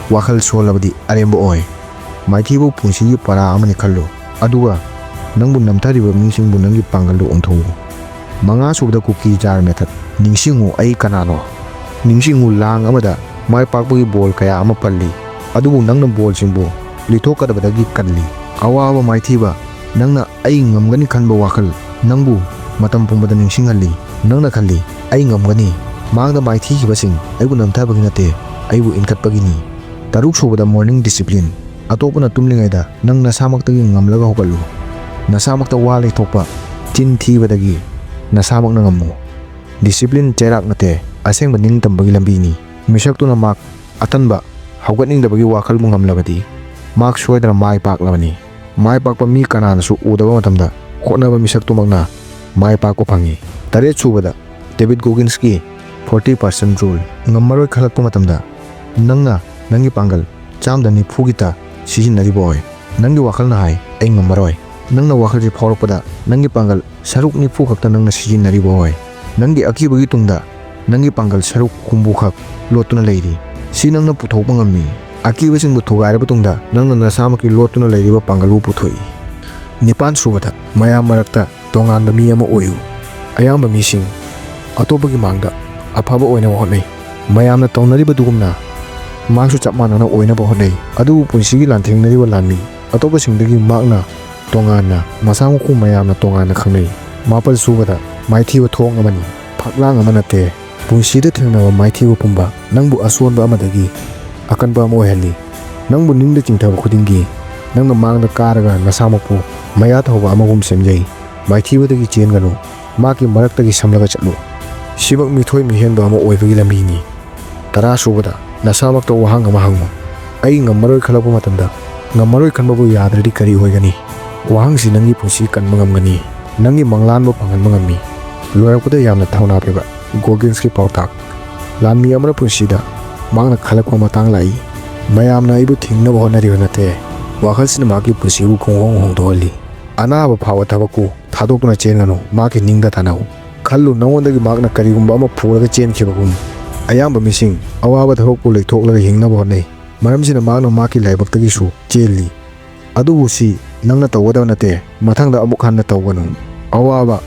ꯋꯥꯈꯜ ꯁꯣꯜꯂꯕꯗꯤ ꯑꯔꯦꯝꯕ ꯑꯣꯏ꯫ ꯃꯥꯏꯊꯤꯕ ꯄꯨꯟꯁꯤꯒꯤ ꯄꯔꯥ ꯑꯃꯅꯤ ꯈꯜꯂꯨ, ꯑꯗꯨꯒ ꯅꯪꯕꯨ ꯅꯝꯊꯔꯤꯕ ꯃꯤꯁꯤꯡꯕꯨ ꯅꯪꯒꯤ ꯄꯥꯡꯒꯜꯗ ꯑꯣꯟꯊꯣꯛꯎ꯫ ꯃꯉꯥꯁꯨꯕꯗ, cookie jar method꯫ ꯅꯤꯡꯁꯤꯡꯉꯨ, ꯑꯩ ꯀꯅꯥꯅꯣ? ꯅꯤꯡꯁꯤꯡꯉꯨ, ꯂꯥꯡ ꯑꯃꯗ ꯃꯥꯏ ꯄꯥꯛꯄꯒꯤ ꯕꯣꯜ ꯀꯌꯥ ꯑꯃ ꯄꯜꯂꯤ, ꯑꯗꯨꯕꯨ ꯅꯪꯅ ꯕꯣꯜꯁꯤꯡꯕꯨ ꯂꯤꯊꯣꯛꯀꯗꯕꯗꯒꯤ ꯀꯜꯂꯤ꯫ ꯑꯋꯥꯕ ꯃꯥꯏꯊꯤꯕ, ꯅꯪꯅ "ꯑꯩ ꯉꯝꯒꯅꯤ" ꯈꯟꯕ ꯋꯥꯈꯜ ꯅꯪꯕꯨ ꯃꯇꯝ ꯄꯨꯝꯕꯗ ꯅꯤꯡꯁꯤꯡꯍꯜꯂꯤ꯫ ꯅꯪꯅ ꯈꯜꯂꯤ, "ꯑꯩ ꯉꯝꯒꯅꯤ꯫ ꯃꯥꯡꯗ ꯃꯥꯏꯊꯤꯈꯤꯕꯁꯤꯡ ꯑꯩꯕꯨ ꯅꯝꯊꯕꯒꯤ ꯅꯠꯇꯦ, ꯑꯩꯕꯨ ꯏꯟꯈꯠꯄꯒꯤꯅꯤ"꯫ ꯇꯔꯨꯛ ꯁꯨꯕꯗ, morning discipline꯫ ꯑꯇꯣꯞꯄꯅ ꯇꯨꯝꯂꯤꯉꯩꯗ ꯅꯪ ꯅꯁꯥꯃꯛꯇꯒꯤ ꯉꯝꯂꯒ ꯍꯧꯒꯠꯂꯨ꯫ ꯅꯁꯥꯃꯛꯇ ꯋꯥ ꯂꯩꯊꯣꯛꯄ, ꯆꯤꯟ ꯊꯤꯕꯗꯒꯤ ꯅꯁꯥꯃꯛꯅ ꯉꯝꯃꯨ꯫ Discipline ꯆꯩꯔꯥꯛ ꯅꯠꯇꯦ, ꯑꯁꯦꯡꯕ ꯅꯤꯡꯇꯝꯕꯒꯤ ꯂꯝꯕꯤꯅꯤ꯫ ꯃꯤꯁꯛꯇꯨꯅ ꯃꯍꯥꯛ ꯑꯇꯟꯕ, ꯍꯧꯒꯠꯅꯤꯡꯗꯕꯒꯤ ꯋꯥꯈꯜꯕꯨ ꯉꯝꯂꯕꯗꯤ, ꯃꯍꯥꯛ ꯁꯣꯏꯗꯅ ꯃꯥꯏ ꯄꯥꯛꯂꯕꯅꯤ꯫ ꯃꯥꯏ ꯄꯥꯛꯄ ꯃꯤ ꯀꯅꯥꯅꯁꯨ ꯎꯗꯕ ꯃꯇꯝꯗ ꯍꯣꯠꯅꯕ ꯃꯤꯁꯛꯇꯨꯃꯛꯅ ꯃꯥꯏ ꯄꯥꯛꯄ ꯐꯪꯏ꯫ ꯇꯔꯦꯠ ꯁꯨꯕꯗ, David Goggins ꯀꯤ forty percent rule꯫ ꯉꯝꯃꯔꯣꯏ ꯈꯜꯂꯛꯄ ꯃꯇꯝꯗ, ꯅꯪꯅ ꯅꯪꯒꯤ ꯄꯥꯡꯒꯜ ꯆꯥꯝꯗ ꯅꯤꯐꯨꯒꯤꯇ ꯁꯤꯖꯤꯟꯅꯔꯤꯕ ꯑꯣꯏ꯫ ꯅꯪꯒꯤ ꯋꯥꯈꯜꯅ ꯍꯥꯏ, "ꯑꯩ ꯉꯝꯃꯔꯣꯏ"꯫ ꯅꯪꯅ ꯋꯥꯈꯜꯁꯤ ꯐꯥꯎꯔꯛꯄꯗ, ꯅꯪꯒꯤ ꯄꯥꯡꯒꯜ ꯁꯔꯨꯛ ꯅꯤꯐꯨ ꯈꯛꯇ ꯅꯪꯅ ꯁꯤꯖꯤꯟꯅꯔꯤꯕ ꯑꯣꯏ꯫ ꯅꯪꯒꯤ ꯑꯀꯤꯕꯒꯤ ꯇꯨꯡꯗ, ꯅꯪꯒꯤ ꯄꯥꯡꯒꯜ ꯁꯔꯨꯛ ꯍꯨꯝꯐꯨ ꯈꯛ ꯂꯣꯠꯇꯨꯅ ꯂꯩꯔꯤ꯫ ꯁꯤ ꯅꯪꯅ ꯄꯨꯊꯣꯛꯄ ꯉꯝꯃꯤ꯫ ꯑꯀꯤꯕꯁꯤꯡꯕꯨ ꯊꯨꯒꯥꯏꯔꯕ ꯇꯨꯡꯗ, ꯅꯪꯅ ꯅꯁꯥꯃꯛꯀꯤ ꯂꯣꯠꯇꯨꯅ ꯂꯩꯔꯤꯕ ꯄꯥꯡꯒꯜꯕꯨ ꯄꯨꯊꯣꯛꯏ꯫ ꯅꯤꯄꯥꯟ ꯁꯨꯕꯗ, ꯃꯌꯥꯝ ꯃꯔꯛꯇ ꯇꯣꯉꯥꯟꯕ ꯃꯤ ꯑꯃ ꯑꯣꯏꯌꯨ꯫ ꯑꯌꯥꯝꯕ ꯃꯤꯁꯤꯡ ꯑꯇꯣꯞꯄꯒꯤ ꯃꯥꯡꯗ ꯑꯐꯕ ꯑꯣꯏꯅꯕ ꯍꯣꯠꯅꯩ꯫ ꯃꯌꯥꯝꯅ ꯇꯧꯅꯔꯤꯕꯗꯨꯒꯨꯝꯅ ꯃꯍꯥꯛꯁꯨ ꯆꯞ ꯃꯥꯟꯅꯅ ꯑꯣꯏꯅꯕ ꯍꯣꯠꯅꯩ꯫ ꯑꯗꯨꯕꯨ ꯄꯨꯟꯁꯤꯒꯤ ꯂꯥꯟꯊꯦꯡꯅꯔꯤꯕ ꯂꯥꯟꯃꯤ ꯑꯇꯣꯞꯄꯁꯤꯡꯗꯒꯤ ꯃꯍꯥꯛꯅ ꯇꯣꯉꯥꯟꯅ, ꯃꯁꯥ ꯃꯈꯨ ꯃꯌꯥꯝꯅ ꯇꯣꯉꯥꯟꯅ ꯈꯪꯅꯩ꯫ ꯃꯥꯄꯜ ꯁꯨꯕꯗ, ꯃꯥꯏꯊꯤꯕ ꯊꯣꯡ ꯑꯃꯅꯤ, ꯐꯛꯂꯥꯡ ꯑꯃ ꯅꯠꯇꯦ꯫ ꯄꯨꯟꯁꯤꯗ ꯊꯦꯡꯅꯕ ꯃꯥꯏꯊꯤꯕ ꯄꯨꯝꯕ ꯅꯪꯕꯨ ꯑꯁꯣꯟꯕ ꯑꯃꯗꯒꯤ ꯑꯀꯟꯕ ꯑꯃ ꯑꯣꯏꯍꯜꯂꯤ꯫ ꯅꯪꯕꯨ ꯅꯤꯡꯗ ꯆꯤꯡꯊꯕ ꯈꯨꯗꯤꯡꯒꯤ, ꯅꯪꯅ ꯃꯥꯡꯗ ꯀꯥꯔꯒ ꯅꯁꯥꯃꯛꯄꯨ ꯃꯌꯥ ꯊꯧꯕ ꯑꯃꯒꯨꯝ ꯁꯦꯝꯖꯩ꯫ ꯃꯥꯏꯊꯤꯕꯗꯒꯤ ꯆꯦꯟꯒꯅꯨ, ꯃꯍꯥꯛꯀꯤ ꯃꯔꯛꯇꯒꯤ ꯁꯝꯂꯒ ꯆꯠꯂꯨ꯫ ꯁꯤꯃꯛ ꯃꯤꯊꯣꯏ ꯃꯤꯍꯦꯟꯕ ꯑꯃ ꯑꯣꯏꯕꯒꯤ ꯂꯝꯕꯤꯅꯤ꯫ ꯇꯔꯥ ꯁꯨꯕꯗ, ꯅꯁꯥꯃꯛꯇ ꯋꯥꯍꯪ ꯑꯃ ꯍꯪꯉꯨ꯫ "ꯑꯩ ꯉꯝꯃꯔꯣꯏ" ꯈꯜꯂꯛꯄ ꯃꯇꯝꯗ, ꯉꯝꯃꯔꯣꯏ ꯈꯟꯕꯕꯨ ꯌꯥꯗ꯭ꯔꯗꯤ ꯀꯔꯤ ꯑꯣꯏꯒꯅꯤ? ꯋꯥꯍꯪꯁꯤ ꯅꯪꯒꯤ ꯄꯨꯟꯁꯤ ꯀꯟꯕ ꯉꯝꯒꯅꯤ, ꯅꯪꯒꯤ ꯃꯪꯂꯥꯟꯕꯨ ꯐꯪꯍꯟꯕ ꯉꯝꯃꯤ꯫ ꯂꯣꯏꯔꯛꯄꯗ, ꯌꯥꯝꯅ ꯊꯧꯅꯥ ꯐꯕ ꯒꯣꯒꯤꯟꯁꯀꯤ ꯄꯥꯎꯇꯥꯛ꯫ ꯂꯥꯟꯃꯤ ꯑꯃꯅ ꯄꯨꯟꯁꯤꯗ ꯃꯍꯥꯛꯅ ꯈꯜꯂꯛꯄ ꯃꯇꯥꯡ ꯂꯥꯛꯏ, "ꯃꯌꯥꯝꯅ ꯑꯩꯕꯨ ꯊꯤꯡꯅꯕ ꯍꯣꯠꯅꯔꯤꯕ ꯅꯠꯇꯦ"꯫ ꯋꯥꯈꯜꯁꯤꯅ ꯃꯍꯥꯛꯀꯤ ꯄꯨꯟꯁꯤꯕꯨ ꯈꯣꯡꯍꯣꯡ ꯍꯣꯡꯗꯣꯛꯍꯜꯂꯤ꯫ ꯑꯅꯥꯕ ꯐꯥꯎꯕ ꯊꯕꯛꯄꯨ ꯊꯥꯗꯣꯛꯇꯨꯅ ꯆꯦꯟꯒꯅꯨ꯫ ꯃꯍꯥꯛꯀꯤ ꯅꯤꯡꯗ ꯇꯥꯟꯅꯧ꯫ ꯈꯜꯂꯨ, ꯅꯉꯣꯟꯗꯒꯤ ꯃꯍꯥꯛꯅ ꯀꯔꯤꯒꯨꯝꯕ ꯑꯃ ꯄꯨꯔꯒ ꯆꯦꯟꯈꯤꯕꯒꯨꯝ꯫ ꯑꯌꯥꯝꯕ ꯃꯤꯁꯤꯡ ꯑꯋꯥꯕ ꯊꯕꯛꯄꯨ ꯂꯩꯊꯣꯛꯂꯒ ꯍꯤꯡꯅꯕ ꯍꯣꯠꯅꯩ, ꯃꯔꯝꯁꯤꯅ ꯃꯍꯥꯛꯅ ꯃꯍꯥꯛꯀꯤ ꯂꯥꯏꯕꯛꯇꯒꯤꯁꯨ ꯆꯦꯜꯂꯤ꯫ ꯑꯗꯨꯕꯨ ꯁꯤ ꯅꯪꯅ ꯇꯧꯒꯗꯕ ꯅꯠꯇꯦ, ꯃꯊꯪꯗ ꯑꯃꯨꯛ ꯍꯟꯅ ꯇꯧꯒꯅꯨ꯫ ꯑꯋꯥꯕ,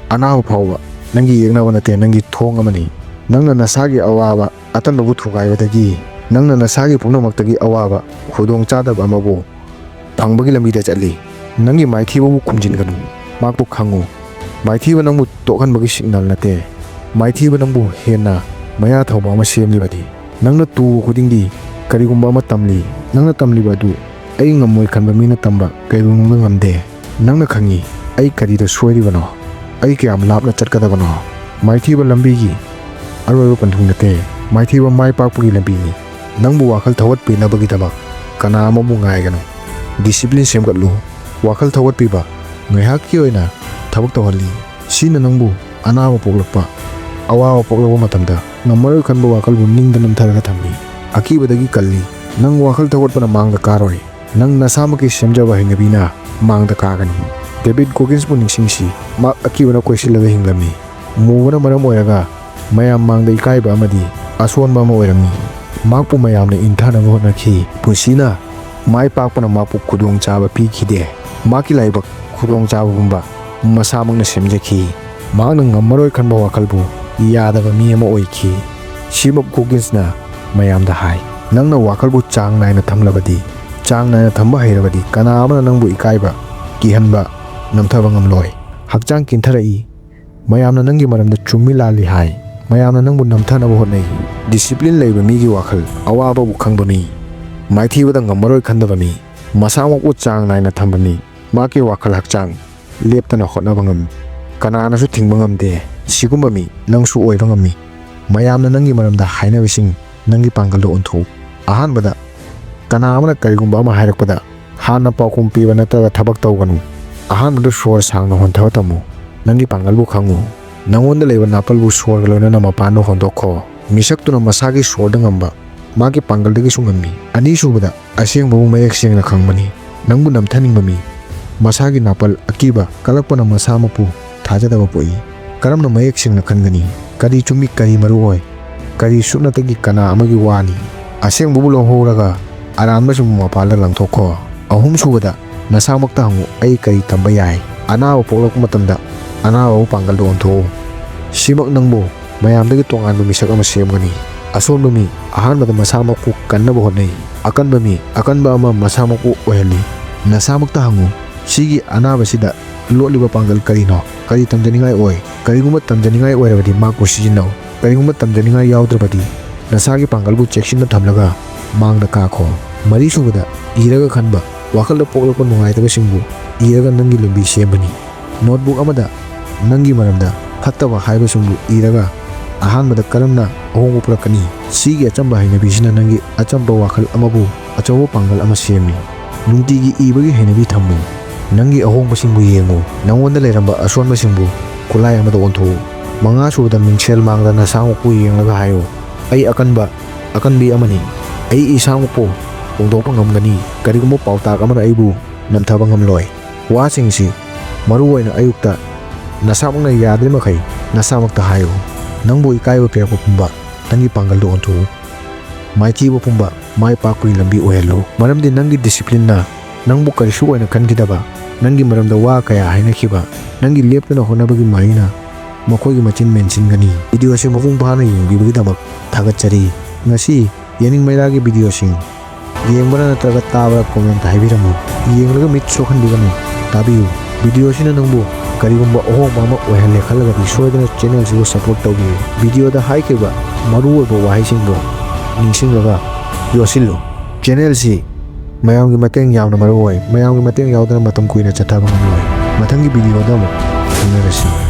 ꯑꯅꯥꯕ ꯐꯥꯎꯕ ꯅꯪꯒꯤ ꯌꯦꯛꯅꯕ ꯅꯠꯇꯦ, ꯅꯪꯒꯤ ꯊꯣꯡ ꯑꯃꯅꯤ꯫ ꯅꯪꯅ ꯅꯁꯥꯒꯤ ꯑꯋꯥꯕ, ꯑꯇꯟꯕꯕꯨ ꯊꯨꯒꯥꯏꯕꯗꯒꯤ, ꯅꯪꯅ ꯅꯁꯥꯒꯤ ꯄꯨꯝꯅꯃꯛꯇꯒꯤ ꯑꯋꯥꯕ, ꯈꯨꯗꯣꯡꯆꯥꯗꯕ ꯑꯃꯕꯨ ꯐꯪꯕꯒꯤ ꯂꯝꯕꯤꯗ ꯆꯠꯂꯤ꯫ ꯅꯪꯒꯤ ꯃꯥꯏꯊꯤꯕꯕꯨ ꯈꯨꯝꯖꯤꯟꯒꯅꯨ, ꯃꯍꯥꯛꯄꯨ ꯈꯪꯉꯨ꯫ ꯃꯥꯏꯊꯤꯕ ꯅꯪꯕꯨ ꯇꯣꯛꯍꯟꯕꯒꯤ ꯁꯤꯒꯅꯦꯜ ꯅꯠꯇꯦ꯫ ꯃꯥꯏꯊꯤꯕ ꯅꯪꯕꯨ ꯍꯦꯟꯅ ꯃꯌꯥ ꯊꯧꯕ ꯑꯃ ꯁꯦꯝꯂꯤꯕꯅꯤ꯫ ꯅꯪꯅ ꯇꯨꯕ ꯈꯨꯗꯤꯡꯒꯤ ꯀꯔꯤꯒꯨꯝꯕ ꯑꯃ ꯇꯝꯂꯤ꯫ ꯅꯪꯅ ꯇꯝꯂꯤꯕ ꯑꯗꯨ ꯑꯩ ꯉꯝꯃꯣꯏ ꯈꯟꯕ ꯃꯤꯅ ꯇꯝꯕ ꯀꯩꯗꯧꯅꯨꯡꯗ ꯉꯝꯗꯦ꯫ ꯅꯪꯅ ꯈꯪꯏ ꯑꯩ ꯀꯔꯤꯗ ꯁꯣꯏꯔꯤꯕꯅꯣ, ꯑꯩ ꯀꯌꯥꯝ ꯂꯥꯞꯅ ꯆꯠꯀꯗꯕꯅꯣ꯫ ꯃꯥꯏꯊꯤꯕ ꯂꯝꯕꯤꯒꯤ ꯑꯔꯣꯏꯕ ꯄꯟꯊꯨꯡ ꯅꯠꯇꯦ꯫ ꯃꯥꯏꯊꯤꯕ ꯃꯥꯏ ꯄꯥꯛꯄꯒꯤ ꯂꯝꯕꯤꯅꯤ꯫ ꯅꯪꯕꯨ ꯋꯥꯈꯜ ꯊꯧꯒꯠꯄꯤꯅꯕꯒꯤꯗꯃꯛ ꯀꯅꯥ ꯑꯃꯕꯨ ꯉꯥꯏꯒꯅꯨ꯫ ꯗꯤꯁꯤꯄ꯭ꯂꯤꯟ ꯁꯦꯝꯒꯠꯂꯨ꯫ ꯋꯥꯈꯜ ꯊꯧꯒꯠꯄꯤꯕ ꯉꯥꯏꯍꯥꯛꯀꯤ ꯑꯣꯏꯅ ꯊꯕꯛ ꯇꯧꯍꯜꯂꯤ꯫ ꯁꯤꯅ ꯅꯪꯕꯨ ꯑꯅꯥꯕ ꯄꯣꯛꯂꯛꯄ, ꯑꯋꯥꯕ ꯄꯣꯛꯂꯛꯄ ꯃꯇꯝꯗ ꯉꯝꯃꯔꯣꯏ ꯈꯟꯕ ꯋꯥꯈꯜꯕꯨ ꯅꯤꯡꯗ ꯅꯝꯊꯔꯒ ꯊꯝꯃꯤ꯫ ꯑꯀꯤꯕꯗꯒꯤ ꯀꯜꯂꯤ꯫ ꯅꯪ ꯋꯥꯈꯜ ꯊꯧꯒꯠꯄꯅ ꯃꯥꯡꯗ ꯀꯥꯔꯣꯏ꯫ ꯅꯪ ꯅꯁꯥꯃꯛꯀꯤ ꯁꯦꯝꯖꯕ ꯍꯩꯅꯕꯤꯅ ꯃꯥꯡꯗ ꯀꯥꯒꯅꯤ꯫ ꯗꯦꯕꯤꯠ ꯒꯣꯒꯤꯟꯁꯄꯨ ꯅꯤꯡꯁꯤꯡꯁꯤ꯫ ꯃꯍꯥꯛ ꯑꯀꯤꯕꯅ ꯀꯣꯏꯁꯤꯜꯂꯒ ꯍꯤꯡꯂꯝꯃꯤ꯫ ꯃꯨꯕꯅ ꯃꯔꯝ ꯑꯣꯏꯔꯒ ꯃꯌꯥꯝ ꯃꯥꯡꯗ ꯏꯀꯥꯏꯕ ꯑꯃꯗꯤ ꯑꯁꯣꯟꯕ ꯑꯃ ꯑꯣꯏꯔꯝꯃꯤ꯫ ꯃꯍꯥꯛꯄꯨ ꯃꯌꯥꯝꯅ ꯏꯟꯊꯅꯕ ꯍꯣꯠꯅꯈꯤ꯫ ꯄꯨꯟꯁꯤꯅ ꯃꯥꯏ ꯄꯥꯛꯄꯅ ꯃꯍꯥꯛꯄꯨ ꯈꯨꯗꯣꯡꯆꯥꯕ ꯄꯤꯈꯤꯗꯦ꯫ ꯃꯍꯥꯛꯀꯤ ꯂꯥꯏꯕꯛ ꯈꯨꯗꯣꯡꯆꯥꯕꯒꯨꯝꯕ ꯃꯁꯥꯃꯛꯅ ꯁꯦꯝꯖꯈꯤ꯫ ꯃꯍꯥꯛꯅ ꯉꯝꯃꯔꯣꯏ ꯈꯟꯕ ꯋꯥꯈꯜꯕꯨ ꯌꯥꯗꯕ ꯃꯤ ꯑꯃ ꯑꯣꯏꯈꯤ꯫ ꯁꯤꯃꯛ ꯒꯣꯒꯤꯟꯁꯅ ꯃꯌꯥꯝꯗ ꯍꯥꯏ, ꯅꯪꯅ ꯋꯥꯈꯜꯕꯨ ꯆꯥꯡ ꯅꯥꯏꯅ ꯊꯝꯂꯕꯗꯤ, ꯆꯥꯡ ꯅꯥꯏꯅ ꯊꯝꯕ ꯍꯩꯔꯕꯗꯤ, ꯀꯅꯥ ꯑꯃꯅ ꯅꯪꯕꯨ ꯏꯀꯥꯏꯕ, ꯀꯤꯍꯟꯕ, ꯅꯝꯊꯕ ꯉꯝꯂꯣꯏ꯫ ꯍꯛꯆꯥꯡ ꯀꯤꯟꯊꯔꯛꯏ꯫ ꯃꯌꯥꯝꯅ ꯅꯪꯒꯤ ꯃꯔꯝꯗ ꯆꯨꯝꯃꯤ ꯂꯥꯜꯂꯤ ꯍꯥꯏ꯫ ꯃꯌꯥꯝꯅ ꯅꯪꯕꯨ ꯅꯝꯊꯅꯕ ꯍꯣꯠꯅꯩ꯫ ꯗꯤꯁꯤꯄ꯭ꯂꯤꯟ ꯂꯩꯕ ꯃꯤꯒꯤ ꯋꯥꯈꯜ ꯑꯋꯥꯕꯕꯨ ꯈꯪꯕ ꯃꯤ, ꯃꯥꯏꯊꯤꯕꯗ ꯉꯝꯃꯔꯣꯏ ꯈꯟꯗꯕ ꯃꯤ, ꯃꯁꯥꯃꯛꯄꯨ ꯆꯥꯡ ꯅꯥꯏꯅ ꯊꯝꯕ ꯃꯤ, ꯃꯍꯥꯛꯀꯤ ꯋꯥꯈꯜ ꯍꯛꯆꯥꯡ ꯂꯦꯞꯇꯅ ꯍꯣꯠꯅꯕ ꯉꯝꯃꯤ꯫ ꯀꯅꯥꯅꯁꯨ ꯊꯤꯡꯕ ꯉꯝꯗꯦ꯫ ꯁꯤꯒꯨꯝꯕ ꯃꯤ ꯅꯪꯁꯨ ꯑꯣꯏꯕ ꯉꯝꯃꯤ꯫ ꯃꯌꯥꯝꯅ ꯅꯪꯒꯤ ꯃꯔꯝꯗ ꯍꯥꯏꯅꯕꯁꯤꯡ ꯅꯪꯒꯤ ꯄꯥꯡꯒꯜꯗ ꯑꯣꯟꯊꯣꯛꯎ꯫ ꯑꯍꯥꯟꯕꯗ, ꯀꯅꯥ ꯑꯃꯅ ꯀꯔꯤꯒꯨꯝꯕ ꯑꯃ ꯍꯥꯏꯔꯛꯄꯗ ꯍꯥꯟꯅ ꯄꯥꯎꯈꯨꯝ ꯄꯤꯕ ꯅꯠꯇ꯭ꯔꯒ ꯊꯕꯛ ꯇꯧꯒꯅꯨ꯫ ꯑꯍꯥꯟꯕꯗ ꯁꯣꯔ ꯁꯥꯡꯅ ꯍꯣꯟꯊꯕ ꯇꯝꯃꯨ꯫ ꯅꯪꯒꯤ ꯄꯥꯡꯒꯜꯕꯨ ꯈꯪꯉꯨ꯫ ꯅꯪꯉꯣꯟꯗ ꯂꯩꯕ ꯅꯥꯄꯜꯕꯨ ꯁꯣꯔꯒ ꯂꯣꯏꯅꯅ ꯃꯄꯥꯟꯗ ꯍꯣꯟꯗꯣꯛꯈꯣ꯫ ꯃꯤꯁꯛꯇꯨꯅ ꯃꯁꯥꯒꯤ ꯁꯣꯔꯗ ꯉꯝꯕ, ꯃꯥꯒꯤ ꯄꯥꯡꯒꯜꯗꯒꯤꯁꯨ ꯉꯝꯃꯤ꯫ ꯑꯅꯤꯁꯨꯕꯗ, ꯑꯁꯦꯡꯕꯕꯨ ꯃꯌꯦꯛ ꯁꯦꯡꯅ ꯈꯪꯕꯅꯤ꯫ ꯅꯪꯕꯨ ꯅꯝꯊꯅꯤꯡꯕ ꯃꯤ, ꯃꯁꯥꯒꯤ ꯅꯥꯄꯜ ꯑꯀꯤꯕ ꯀꯜꯂꯛꯄꯅ ꯃꯁꯥꯃꯛꯄꯨ ꯊꯥꯖꯗꯕ ꯄꯣꯛꯏ꯫ ꯀꯔꯝꯅ ꯃꯌꯦꯛ ꯁꯦꯡꯅ ꯈꯟꯒꯅꯤ? ꯀꯔꯤ ꯆꯨꯝꯃꯤ, ꯀꯔꯤ ꯃꯔꯨ ꯑꯣꯏ? ꯀꯔꯤ ꯁꯨꯞꯅꯇꯒꯤ ꯀꯅꯥ ꯑꯃꯒꯤ ꯋꯥꯅꯤ? ꯑꯁꯦꯡꯕꯕꯨ ꯂꯧꯍꯧꯔꯒ ꯑꯔꯥꯟꯕꯁꯤꯡꯕꯨ ꯃꯄꯥꯟꯗ ꯂꯪꯊꯣꯛꯈꯣ꯫ ꯑꯍꯨꯝꯁꯨꯕꯗ, ꯅꯁꯥꯃꯛꯇ ꯍꯪꯉꯨ, "ꯑꯩ ꯀꯔꯤ ꯇꯝꯕ ꯌꯥꯏ?" ꯑꯅꯥꯕ ꯄꯣꯛꯂꯛꯄ ꯃꯇꯝꯗ ꯑꯅꯥꯕꯕꯨ ꯄꯥꯡꯒꯜꯗ ꯑꯣꯟꯊꯣꯛꯎ꯫ ꯁꯤꯃꯛ ꯅꯪꯕꯨ ꯃꯌꯥꯝꯗꯒꯤ ꯇꯣꯉꯥꯟꯕ ꯃꯤꯁꯛ ꯑꯃ ꯁꯦꯝꯒꯅꯤ꯫ ꯑꯁꯣꯟꯕ ꯃꯤ ꯑꯍꯥꯟꯕꯗ ꯃꯁꯥꯃꯛꯄꯨ ꯀꯟꯅꯕ ꯍꯣꯠꯅꯩ꯫ ꯑꯀꯟꯕ ꯃꯤ ꯑꯀꯟꯕ ꯑꯃ ꯃꯁꯥꯃꯛꯄꯨ ꯑꯣꯏꯍꯜꯂꯤ꯫ ꯅꯁꯥꯃꯛꯇ ꯍꯪꯉꯨ, ꯁꯤꯒꯤ ꯑꯅꯥꯕꯁꯤꯗ ꯂꯣꯠꯂꯤꯕ ꯄꯥꯡꯒꯜ ꯀꯔꯤꯅꯣ? ꯀꯔꯤ ꯇꯝꯖꯅꯤꯡꯉꯥꯏ ꯑꯣꯏ? ꯀꯔꯤꯒꯨꯝꯕ ꯇꯝꯖꯅꯤꯡꯉꯥꯏ ꯑꯣꯏꯔꯕꯗꯤ ꯃꯥꯛꯄꯨ ꯁꯤꯖꯤꯟꯅꯧ꯫ ꯀꯔꯤꯒꯨꯝꯕ ꯇꯝꯖꯅꯤꯡꯉꯥꯏ ꯌꯥꯎꯗ꯭ꯔꯕꯗꯤ ꯅꯁꯥꯒꯤ ꯄꯥꯡꯒꯜꯕꯨ ꯆꯦꯛꯁꯤꯟꯅ ꯊꯝꯂꯒ ꯃꯥꯡꯗ ꯀꯥꯈꯣ꯫ ꯃꯔꯤꯁꯨꯕꯗ, ꯏꯔꯒ ꯈꯟꯕ꯫ ꯋꯥꯈꯜꯗ ꯄꯣꯛꯂꯛꯄ ꯅꯨꯡꯉꯥꯏꯇꯕꯁꯤꯡꯕꯨ ꯏꯔꯒ ꯅꯪꯒꯤ ꯂꯝꯕꯤ ꯁꯦꯝꯕꯅꯤ꯫ ꯅꯣꯠꯕꯨꯛ ꯑꯃꯗ ꯅꯪꯒꯤ ꯃꯔꯝꯗ ꯐꯠꯇꯕ ꯍꯥꯏꯕꯁꯤꯡꯕꯨ ꯏꯔꯒ ꯑꯍꯥꯟꯕꯗ ꯀꯔꯝꯅ ꯑꯍꯣꯡꯕ ꯄꯨꯔꯛꯀꯅꯤ? ꯁꯤꯒꯤ ꯑꯆꯝꯕ ꯍꯩꯅꯕꯤꯁꯤꯅ ꯅꯪꯒꯤ ꯑꯆꯝꯕ ꯋꯥꯈꯜ ꯑꯃꯕꯨ ꯑꯆꯧꯕ ꯄꯥꯡꯒꯜ ꯑꯃ ꯁꯦꯝꯃꯤ꯫ ꯅꯨꯡꯇꯤꯒꯤ ꯏꯕꯒꯤ ꯍꯩꯅꯕꯤ ꯊꯝꯃꯨ꯫ ꯅꯪꯒꯤ ꯑꯍꯣꯡꯕꯁꯤꯡꯕꯨ ꯌꯦꯡꯉꯨ꯫ ꯅꯪꯉꯣꯟꯗ ꯂꯩꯔꯝꯕ ꯑꯁꯣꯟꯕꯁꯤꯡꯕꯨ ꯈꯨꯠꯂꯥꯏ ꯑꯃꯗ ꯑꯣꯟꯊꯣꯛꯎ꯫ ꯃꯉꯥꯁꯨꯕꯗ, ꯃꯤꯡꯁꯦꯜ ꯃꯥꯡꯗ ꯅꯁꯥꯃꯛꯄꯨ ꯌꯦꯡꯂꯒ ꯍꯥꯏꯌꯨ, "ꯑꯩ ꯑꯀꯟꯕ, ꯑꯀꯟꯕꯤ ꯑꯃꯅꯤ꯫ ꯑꯩ ꯏꯁꯥꯃꯛꯄꯨ ꯐꯣꯡꯗꯣꯛꯄ ꯉꯝꯒꯅꯤ꯫ ꯀꯔꯤꯒꯨꯝꯕ ꯄꯥꯎꯇꯥꯛ ꯑꯃꯅ ꯑꯩꯕꯨ ꯅꯝꯊꯕ ꯉꯝꯂꯣꯏ"꯫ ꯋꯥꯁꯤꯡꯁꯤ ꯃꯔꯨ ꯑꯣꯏꯅ ꯑꯌꯨꯛꯇ ꯅꯁꯥꯃꯛꯅ ꯌꯥꯗ꯭ꯔꯤꯃꯈꯩ ꯅꯁꯥꯃꯛꯇ ꯍꯥꯏꯌꯨ꯫ ꯅꯪꯕꯨ ꯏꯀꯥꯏꯕ ꯄꯤꯔꯛꯄ ꯄꯨꯝꯕ ꯅꯪꯒꯤ ꯄꯥꯡꯒꯜꯗ ꯑꯣꯟꯊꯣꯛꯎ꯫ ꯃꯥꯏꯊꯤꯕ ꯄꯨꯝꯕ ꯃꯥꯏ ꯄꯥꯛꯄꯒꯤ ꯂꯝꯕꯤ ꯑꯣꯏꯍꯜꯂꯨ꯫ ꯃꯔꯝꯗꯤ ꯅꯪꯒꯤ ꯗꯤꯁꯤꯄ꯭ꯂꯤꯟꯅ ꯅꯪꯕꯨ ꯀꯔꯤꯁꯨ ꯑꯣꯏꯅ ꯈꯟꯈꯤꯗꯕ, ꯅꯪꯒꯤ ꯃꯔꯝꯗ ꯋꯥ ꯀꯌꯥ ꯍꯥꯏꯅꯈꯤꯕ, ꯅꯪꯒꯤ ꯂꯦꯞꯇꯅ ꯍꯣꯠꯅꯕꯒꯤ ꯃꯍꯩꯅ ꯃꯈꯣꯏꯒꯤ ꯃꯆꯤꯟ ꯃꯦꯟꯁꯤꯟꯒꯅꯤ꯫ ꯚꯤꯗꯤꯑꯣ ꯑꯁꯤ ꯃꯄꯨꯡ ꯐꯥꯅ ꯌꯦꯡꯕꯤꯕꯒꯤꯗꯃꯛ ꯊꯥꯒꯠꯆꯔꯤ꯫ ꯉꯁꯤ ꯌꯦꯅꯤꯡ ꯃꯩꯔꯥꯒꯤ ꯚꯤꯗꯤꯑꯣꯁꯤꯡ ꯌꯦꯡꯕ꯭ꯔꯥ ꯅꯠꯇ꯭ꯔꯒ ꯇꯥꯕ꯭ꯔꯥ ꯀꯣꯃꯦꯟꯇ ꯍꯥꯏꯕꯤꯔꯝꯃꯨ꯫ ꯌꯦꯡꯂꯒ ꯃꯤꯠ ꯁꯣꯛꯍꯟꯕꯤꯒꯅꯨ꯫ ꯇꯥꯕꯤꯌꯨ꯫ ꯚꯤꯗꯤꯑꯣꯁꯤꯅ ꯅꯪꯕꯨ ꯀꯔꯤꯒꯨꯝꯕ ꯑꯍꯣꯡꯕ ꯑꯃ ꯑꯣꯏꯍꯜꯂꯦ ꯈꯜꯂꯒꯗꯤ ꯁꯣꯏꯗꯅ ꯆꯦꯅꯦꯜꯁꯤꯕꯨ ꯁꯞꯄꯣꯔꯠ ꯇꯧꯕꯤꯌꯨ꯫ ꯚꯤꯗꯤꯑꯣꯗ ꯍꯥꯏꯈꯤꯕ ꯃꯔꯨꯑꯣꯏꯕ ꯋꯥꯍꯩꯁꯤꯡꯗꯣ ꯅꯤꯡꯁꯤꯡꯂꯒ ꯌꯣꯠꯁꯤꯜꯂꯨ꯫ ꯆꯦꯅꯦꯜꯁꯤ ꯃꯌꯥꯝꯒꯤ ꯃꯇꯦꯡ ꯌꯥꯝꯅ ꯃꯔꯨ ꯑꯣꯏ꯫ ꯃꯌꯥꯝꯒꯤ ꯃꯇꯦꯡ ꯌꯥꯎꯗꯅ ꯃꯇꯝ ꯀꯨꯏꯅ ꯆꯠꯊꯕ ꯉꯝꯂꯣꯏ꯫ ꯃꯊꯪꯒꯤ ꯚꯤꯗꯤꯑꯣꯗ ꯑꯃꯨꯛ ꯊꯦꯡꯅꯔꯁꯤ꯫